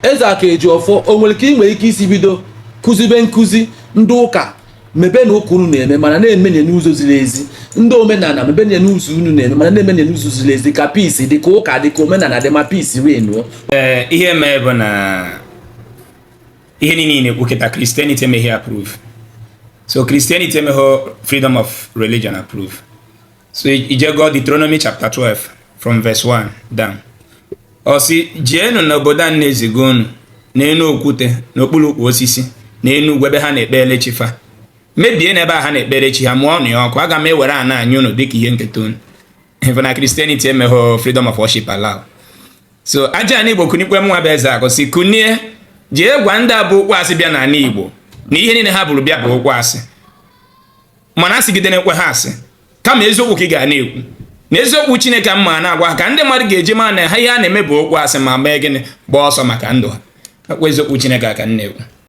Ezeakụ Ejiofor, o nwere ka ị nwere ike isi bido kụzibe nkụzi ndị ụka mebe na ụka unu na-eme mana na-emenye n'ụzọ ziri ezi, ndị omenala mebenye n'ụzọ unu na-eme mana na-emenye n'ụzọ ziri ezi, ka peace dị, ka ụka dị, ka omenala dị, ma peace reignuo? Ee, ihe mee bụ na ihe niile ị na-ekwu kịta, Christianity emeghị approve. So Christianity emeghị freedom of religion approve. So ije gụọ Deuteronomy chapter 12 from verse 1 down, ọ sị, "Jeenu n'obodo a na-eziga unu, n'enu okwute, n'okpuru ukwu osisi, n'enu ugwu ebe ha na-ekpere chi fa, mebie n'ebe a ha na-ekpere chi ha, mụọ nụ ya ọkụ. Aga m ewere ana anyị unu dịka ihe nketa unu." Ịfụ na Christianity emeghị freedom of worship allow. So aja ana Igbo kunikwe, mnwa bụ Ezeakụ si kunie, jee gwa ndị a bụ okwu asị bịa n'ala Igbo na ihe niile ha bụrụ bịa bụ okwu asị, mana asịgide na-ekwe ha asị, kama eziokwu ka ị ga na-ekwu, na eziokwu Chineke mma na-agwa ha, ka ndị mmadụ ga-eji maa na ha ihe a na-eme bụ okwu asị, ma mee gịnị? Gbaa ọsọ maka ndụ ha. Okwu eziokwu Chineke a ka m na-ekwu.